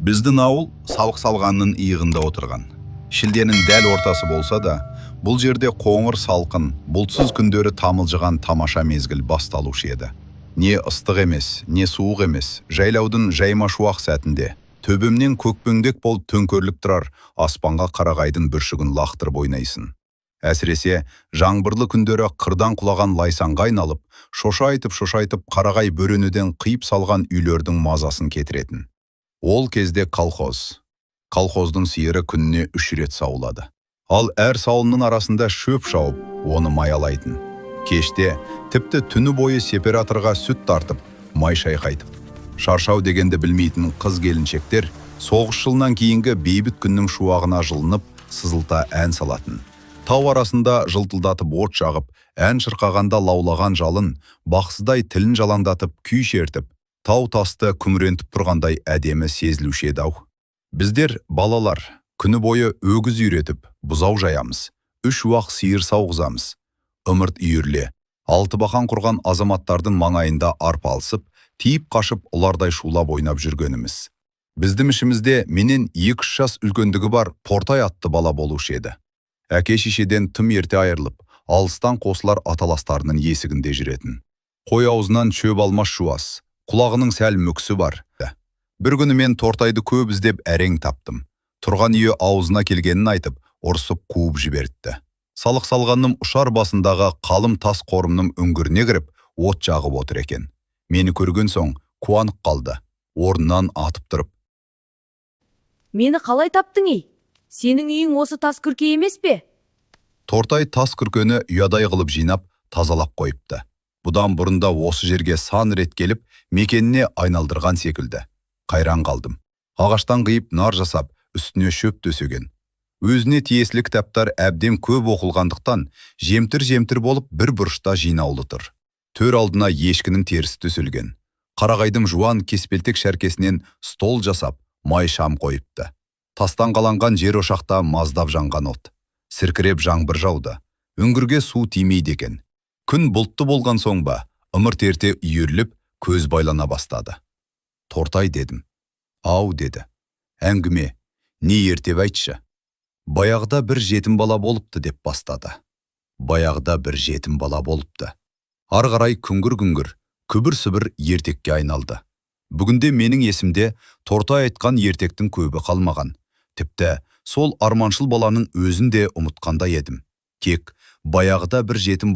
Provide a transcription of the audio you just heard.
Біздің ауыл Салық салғанның иығында отырған. Шілденің дәл ортасы болса да, бұл жерде қоңыр салқын, бұлтсыз күндері тамылжыған тамаша мезгіл басталушы еді. Не ыстық емес, не суық емес, жайлаудың жайма шуақ сәтінде төбемнен көкпеңдек болып төңкеріліп тұрар аспанға қарағайдың бүршігін лақтырып ойнайсың. Әсіресе, жаңбырлы күндері қырдан құлаған лайсанға айналып, шошайтып-шошайтып қарағай бөренеден қиып салған үйлердің мазасын кетіретін. Ол кезде колхоз. Колхоздың сиыры күніне 3 рет сауылады. Ал әр сауынның арасында шөп шауып, оны маялайтын. Кеште, тіпті түні бойы сеператорға сүт тартып, май шайқайтып. Шаршау дегенді білмейтін қыз келіншектер соғыс жылынан кейінгі бейбіт күннің шуағына жылынып, сызылта ән салатын. Тау арасында жылтылдатып от жағып, ән шырқағанда лаулаған жалын, бақсыдай тілін жалаңдатып күй шертіп, тау тасты күңірентіп тұрғандай әдемі сезілуші еді ау. Біздер, балалар, күні бойы өгіз үйретіп, бұзау жаямыз, 3 уақ сиыр сауғызамыз. Ымырт үйірле, алтыбақан құрған азаматтардың маңайында арпалысып, тиіп қашып ұлардай шулап ойнап жүргеніміз. Біздің ішімізде менен 2-3 жас үлкендігі бар Портай атты бала болушы еді. Әке шешеден тым ерте айырылып, алыстан қосылар аталастарының есігінде жүретін. Қой аузынан шөп алмас жуас, құлағының сәл мүксі бар. Бір күні мен Тортайды көп іздеп әрең таптым. Тұрған үйі аузына келгенін айтып, ұрсып қуып жібертті. Салық салғанның ұшар басындағы қалым тас қорымның үңгіріне кіріп, от жағып отыр екен. Мені көрген соң қуанып қалды. Орнынан атып тұрып: Мені қалай таптың ей? Сенің үйің осы тас күрке емес пе? Тортай тас күркені ұядай қылып жинап, тазалап қойыпты. Бұдан бұрында осы жерге сан рет келіп, мекеніне айналдырған секілді. Қайран қалдым. Ағаштан қиып нар жасап, үстіне шөп төсеген. Өзіне тиесілі кітаптар әбден көп оқылғандықтан, жемтір-жемтір болып бір бұрышта жинаулы тұр. Төр алдына ешкінің терісі төселген. Қарағайдың жуан кеспелтек шәркесінен стол жасап, май шам қойыпты. Тастан қаланған жер ошақта маздап жанған от. Сіркіреп жаңбыр жауды. Үңгірге су тимейді екен. Күн бұлтты болған соң ба, ымырт ерте үйіріліп, көз байлана бастады. Тортай дедім. Ау деді. Әңгіме, не ертеп айтшы. Баяғыда бір жетім бала болыпты деп бастады. Баяғыда бір жетім бала болыпты. Ары қарай күңгір-күңгір, күбір-сыбыр ертекке айналды. Бүгінде менің есімде Тортай айтқан ертектің көбі қалмаған. Тіпті сол арманшыл баланың өзін де ұмытқандай едім. Тек баяғыда бір жетім бала